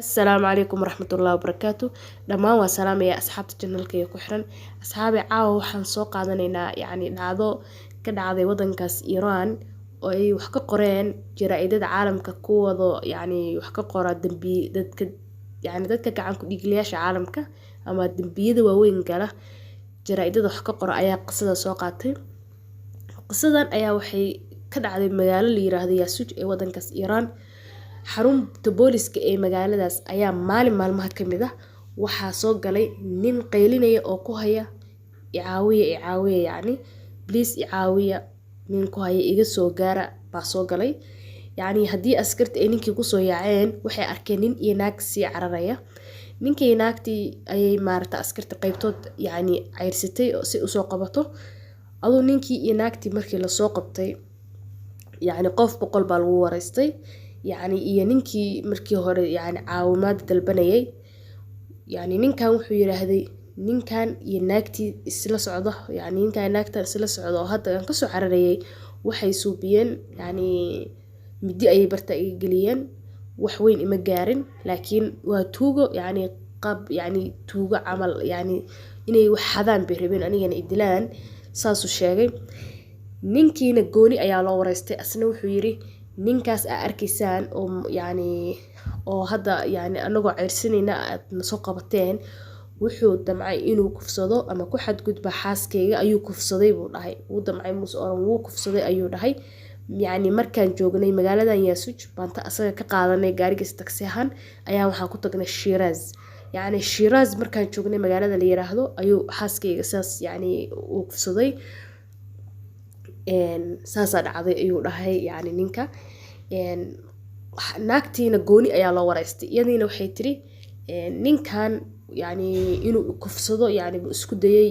Assalaamu calaykum waraxmatullaahi wabarakaatu. Dhammaan waa salaamaya asxaabta channelkayga ku xiran. Asxaabi, caawa waxaan soo qaadanaynaa yacni dhacdo ka dhacday wadankaas Iran oo ay wax ka qoreen jaraa'idada caalamka, kuwooda yacni wax ka qora dambi dadka, yacni dadka gacan ku dhiiglayaasha caalamka ama dambiyada waaweyn gala. Jaraa'idada wax ka qora ayaa qisada soo qaatay. Qisadan ayaa waxay ka dhacday magaalo la yiraahdo Yasuj ee wadankaas Iran. Xarunta booliska ee magaaladaas ayaa maalin maalmaha ka mid ah waxaa soo galay nin qaylinaya oo ku haya "Icaawiya, icaawiya", yacni "Please icaawiya" nin ku haya, "Iga soo gaara" baa soo galay. Yacni haddii askarta ay ninkii kusoo yaaceen, waxay arkeen nin iyo naag sii cararaya. Ninkii naagtii ayay maarata askarta qaybtood yacni ceyrsatay si usoo qabato. Aduu ninkii iyo naagtii markii lasoo qabtay, yacni qof boqol baa lagu wareystay, yacni iyo ninkii markii hore yacni caawimaad dalbanayay. Yacni ninkan wuxuu yiraahday, ninkan iyo naagtii isla socdo, yacni ninkan naagtan isla socdo oo hadda aan kasoo cararayay, waxay suubiyeen, yacni midi ayay barta iga geliyeen. Wax weyn ima gaarin, laakiin waa tuugo, yacni qaab yacni tuugo camal, yacni inay wax xadaan bay rabeen, anigana i dilaan, saasuu sheegay. Ninkiina gooni ayaa loo wareystay. Asna wuxuu yiri, ninkaas aa arkaysaan oo yacni oo hadda yacni anagoo ceyrsanayna aad nasoo qabateen, wuxuu damcay inuu kufsado ama ku xadgudba xaaskayga ayuu kufsaday, buu dhahay. Wuu damcay muuse oran, wuu kufsaday ayuu dhahay. Yacni markaan joognay magaaladan Yaasuj baanta asaga ka qaadanay gaarigiis taksi ahaan ayaa waxaan ku tagnay Shiraz. Yacni Shiraz markaan joognay magaalada la yiraahdo ayuu xaaskayga saas yacni uu kufsaday, saasaa dhacday, ayuu dhahay. Yacni ninka naagtiina gooni ayaa loo wareystay. Iyadiina waxay tiri, ninkan yani inuu kufsado yani buu isku dayay,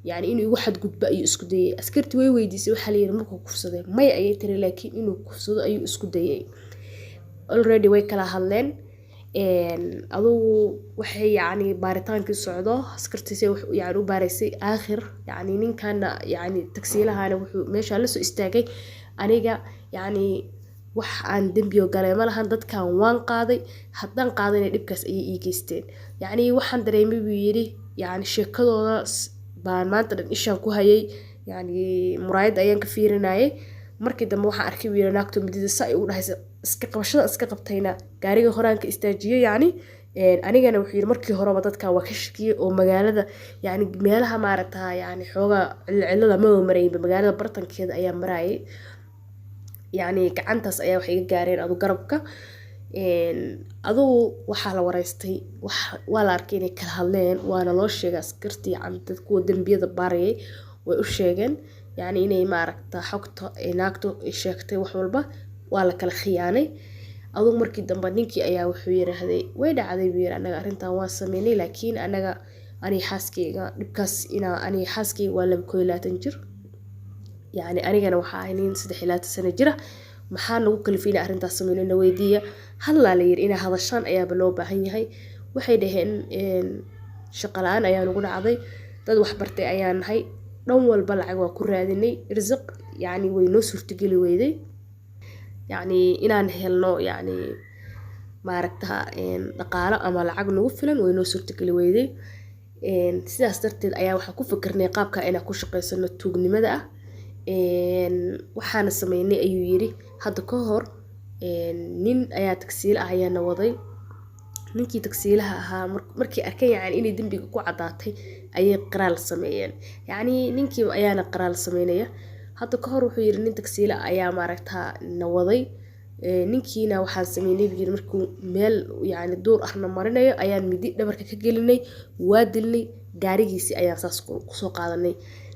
yani inuu igu xadgudbo ayuu isku dayay. Askartii way weydiisay, waxaa la yiri, "Markuu kufsaday?" "Maya," ayay tiri, "laakiin inuu kufsado ayuu isku dayay." Already way kala hadleen. Adugu waxay yacni baaritaankii socdo, askartiisa yani u baaraysay. Aakhir yacni ninkana, yacni tagsiilahana, wuxuu meesha la soo istaagay, "Aniga yacni wax aan dembiyo galay ma lahan. Dadkan waan qaaday, haddaan qaadayna dhibkaas ayay ii geysteen. Yacni waxaan dareemay," buu yidhi, "yacni sheekadooda baan maanta dhan ishaan ku hayay, yacni muraayadda ayaan ka fiirinayay. Markii dambe waxaan arkay," buu yidhi, "naagto midida sa ay u dhahaysa iska qabashada iska qabtayna gaariga horaan ka istaajiyey." Yacni anigana, wuxuu yidhi, markii horeba dadkan waa ka shakiyey oo magaalada yacni meelaha maaragtaa yacni xoogaa cilcilada maba marayinba, magaalada bartankeeda ayaa marayay. Yacni gacantaas ayaa waxay iga gaareen adu garabka." Adugu waxaa la wareystay, waa la arkay inay kala hadleen, waana loo sheegay askartii, yacni dad kuwa dembiyada baarayay way u sheegeen yacni inay maaragta xogta ay naagtu ay sheegtay wax walba. Waa la kala khiyaanay. Adugu markii dambe ninkii ayaa wuxuu yiraahday, "Way dhacday," buu yiri, "annaga arrintan waan sameynay, laakiin anaga aniga xaaskeyga dhibkaas inaa aniga xaaskeyga waa 22 jir, yacni anigana waxaa ahay nin 23 sano jira. Maxaa nagu kalifay inaa arrintaas sameyno? Na weydiiya." Hadlaa la yiri, inaa hadashaan ayaaba loo baahan yahay. Waxay dhaheen, "Shaqo la-aan ayaa nagu dhacday, dad wax bartay ayaan nahay, dhan walba lacag waa ku raadinay, irsiq yacni way noo suurtageli weyday, yacni inaan helno yacni maaragta dhaqaalo ama lacag nagu filan way noo suurtageli weyday. Sidaas darteed ayaa waxaan ku fikirnay qaabka inaan ku shaqeysano tuugnimada ah. Waxaana sameynay," ayuu yiri, "hadda ka hor nin ayaa tagsiile ah ayaana waday. Ninkii tagsiilaha ahaa markii arkeen yacni inay dembiga ku caddaatay ayay qiraal sameeyeen." Yacni ninkii ayaana qiraal sameynaya. Hadda ka hor, wuxuu yiri, nin tagsiile ah ayaa maaragtaa na waday. Ninkiina waxaan sameynay, buu yiri, markuu meel yacni duur ahna marinayo ayaan midi dhabarka ka gelinay, waa dilnay, gaarigiisii ayaan saas kusoo qaadanay.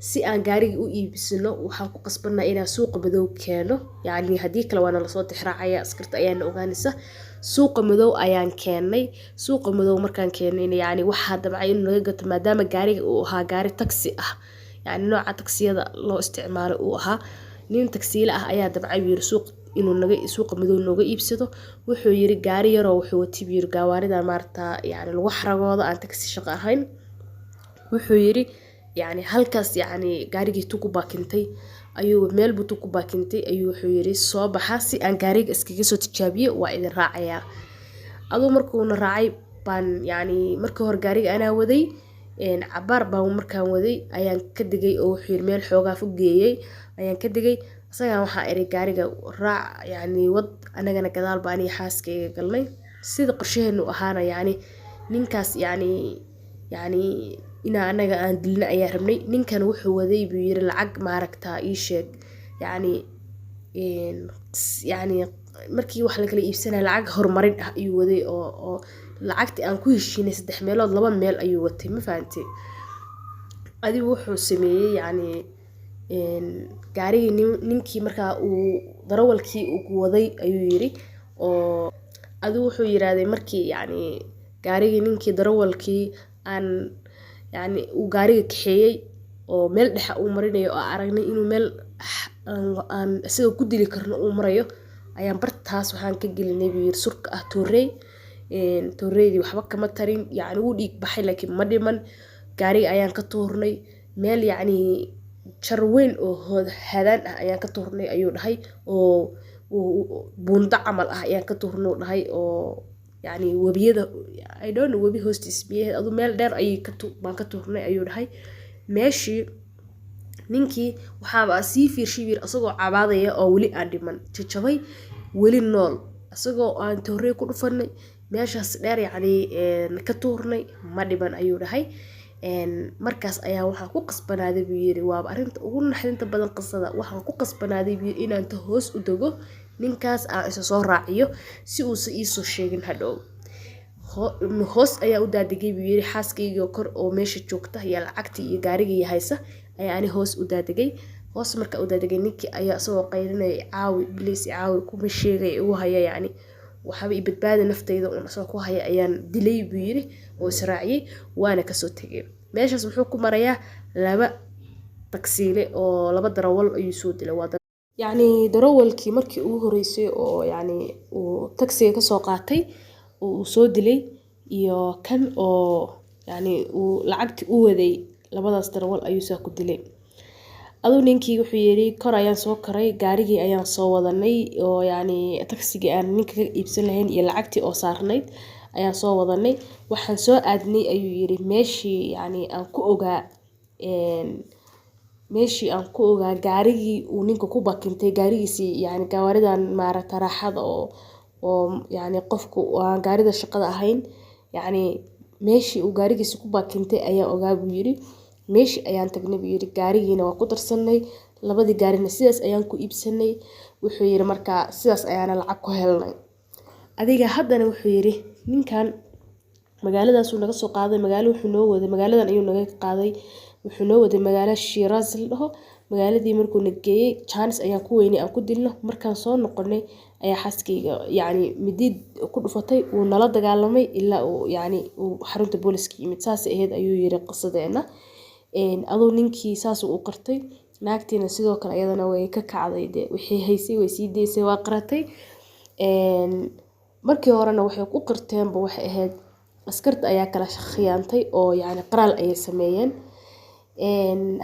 Si aan gaarigii u iibsano waxaan ku qasbanaa inaan suuqa madow keeno, yacni haddii kale waana lasoo tixraacaya, askarta ayaana ogaanaysa. Suuqa madow ayaan keennay. Suuqa madow markaan keennayna, yacni waxaa damcay inuu naga gato, maadaama gaariga uu ahaa gaari taksi ah, yacni nooca taksiyada loo isticmaalo uu ahaa, nin tagsiile ah ayaa damcay," buu yiri, "suuq inuu naga suuqa madow nooga iibsado." Wuxuu yiri, gaari yaroo wuxuu watay, buu yiri, gawaarida maaragta yacni lagu xaragoodo, aan taksi shaqo ahayn. Wuxuu yiri, yacni halkaas yacni gaarigii tu ku baakintay ayuu meel buu tu ku baakintay ayuu wuxuu yiri, "Soo baxa si aan gaariga iskaga soo tijaabiyo, waa idin raacayaa." Aduu markuuna raacay baan yacni markii hore gaariga anaa waday, cabaar baan markaan waday ayaan ka degay, oo wuxuu yiri meel xoogaa fog geeyey ayaan ka degay. Isagaa waxaa iri gaariga raac, yacni wad, anagana gadaal baan aniga xaaskayga galnay. Sida qorshaheenu ahaana yacni ninkaas yacni inaa anaga aan dilna ayaa rabnay. Ninkan wuxuu waday buu yiri lacag, maaragtaa ii sheeg, yacni markii wax lakala iibsanaya lacag horumarin ah ayuu waday, oo lacagtii aan ku heshiinay 3 meelood 2 meel ayuu watay, ma fahantay? Adigu wuxuu sameeyey yacni gaarigii ninkii markaa uu darawalkii uu waday ayuu yiri, oo adigu wuxuu yiraahday markii yacni gaarigii ninkii darawalkii aan yacni uu gaariga kaxeeyey oo meel dhexe uu marinayo, oo aragnay inuu meel aan isaga ku dili karno uu marayo, ayaan bartaas waxaan ka gelinay buu yiri surka ah toorey. Tooreydii waxba kama tarin, yacni wuu dhiig baxay laakiin ma dhiman. Gaariga ayaan ka tuurnay meel yacni jar weyn oo hadaan ah ayaan ka tuurnay ayuu dhahay, oo buundo camal ah ayaan ka tuurnay uu dhahay, oo yacni webiyada, I don't know, webi hoostiis biyaheed, aduu meel dheer ayay ka baan ka tuurnay ayuu dhahay. Meeshii ninkii waxaaba sii fiirshay yiri asagoo cabaadaya oo weli aan dhiman, jajabay, weli nool, asagoo aan toorey ku dhufanay meeshaas dheer yacni ka tuurnay, ma dhiman ayuu dhahay. Markaas ayaa waxaan ku qasbanaaday buu yiri, waaba arrinta ugu naxdinta badan qisada, waxaan ku qasbanaaday buu yiri inaan ta hoos u dego ninkaas aan isa soo raaciyo si uusan iisoo sheegin hadhow. Hoos ayaa u daadegay buu yiri, xaaskaygii kor oo meesha joogta iyo lacagtii iyo gaarigii haysa ayaa ani hoos u daadegay. Hoos marka u daadegay, ninkii ayaa isagoo qaylinaya caawi, please caawi, kuma sheegay igu haya, yacni waxaba i badbaadi naftayda uun isagoo ku haya ayaan dilay buu yiri, oo israaciyey, waana kasoo tegay. Meeshaas wuxuu ku marayaa 2 tagsiile oo 2 darawal ayuu soo dilay. Waa yacni darawalkii markii ugu horeysay oo yacni uu tagsiga kasoo qaatay oo uu soo dilay, iyo kan oo yacni uu lacagti u waday, labadaas darawal ayuu saa ku dilay. Aduu ninkii wuxuu yiri kor ayaan soo koray, gaarigii ayaan soo wadanay, oo yacni tagsigii aan ninka ka iibsan lahayn iyo lacagtii oo saarnayd ayaan soo wadanay. Waxaan soo aadnay ayuu yiri meeshii yacni aan ku ogaa, meeshii aan ku ogaa gaarigii uu ninka ku bakintay gaarigiisii, yacni gawaaridan maaragta raaxada oo yacni qofku aan gaarida shaqada ahayn, yacni meeshii uu gaarigiisa ku bakintay ayaan ogaa buu yiri. Meeshii ayaan tagnay buu yiri, gaarigiina waa ku darsanay, labadii gaarina sidaas ayaan ku iibsanay. Wuxuu yiri markaa sidaas ayaana lacag ku helnay. Adiga haddana wuxuu yiri ninkan magaaladaasuu naga soo qaaday, magaalo wuxuu noo waday, magaaladan ayuu naga qaaday, wuxuu noo waday magaalo Shiiraaz la dhaho. Magaaladii markuu na geeyey chance ayaan ku weynay aan ku dilno. Markaan soo noqonay ayaa xaaskayga yacni midi ku dhufatay, wuu nala dagaalamay ilaa uu yacni uu xarunta booliska yimid. Saasay ahayd ayuu yiri qisadeena. Aduu ninkii saas uu qirtay, naagtiina sidoo kale iyadana way ka kacday, dee wixii haysay way sii daysay, waa qiratay. Markii horena waxay ku qirteenba waxay ahayd askarta ayaa kala khiyaantay oo yacni qiraal ayay sameeyeen.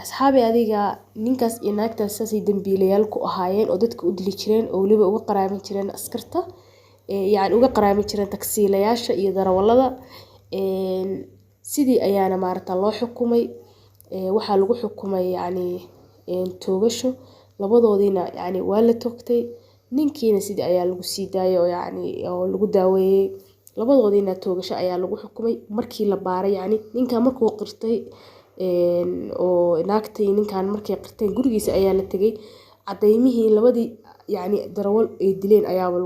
Asxaabi, adiga ninkaas iyo naagtaas saasay dambiilayaal ku ahaayeen oo dadka u dili jireen, oo weliba uga qaraaban jireen askarta, yacni uga qaraaban jireen tagsiilayaasha iyo darawallada. Sidii ayaana maaragta loo xukumay. Waxaa lagu xukumay yacni toogasho, labadoodiina yacni waa la toogtay. Ninkiina sidii ayaa lagu sii daayay oo yacni oo lagu daaweeyey. Labadoodiina toogasho ayaa lagu xukumay markii la baaray. Yacni ninkan markuu qirtay oo naagtii ninkan markay qirteen, gurigiisa ayaa la tegay, cadeymihii labadii yacni darawal ay dileen ayaaba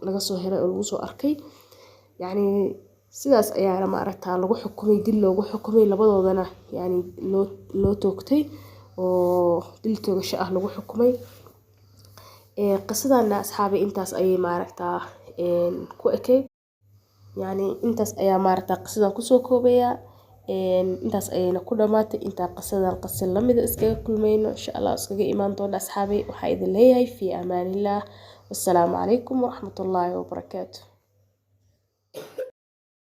laga soo helay oo lagu soo arkay. Yacni sidaas ayaana maaragta lagu xukumay, dil loogu xukumay labadoodana, yacni loo toogtay oo dil toogasho ah lagu xukumay. Qisadana asxaabi intaas ayay maaragtaa ku ekeyd, yacni intaas ayaa maaragta qisadan kusoo koobaya, intaas ayayna ku dhamaatay. Intaa qisadan qisa lamida iskaga kulmayno insha Allah, iskaga imaan doona asxaabi, waxaa idin leeyahay fi amaanillah, wassalaamu calaykum waraxmatullaahi wabarakaatu.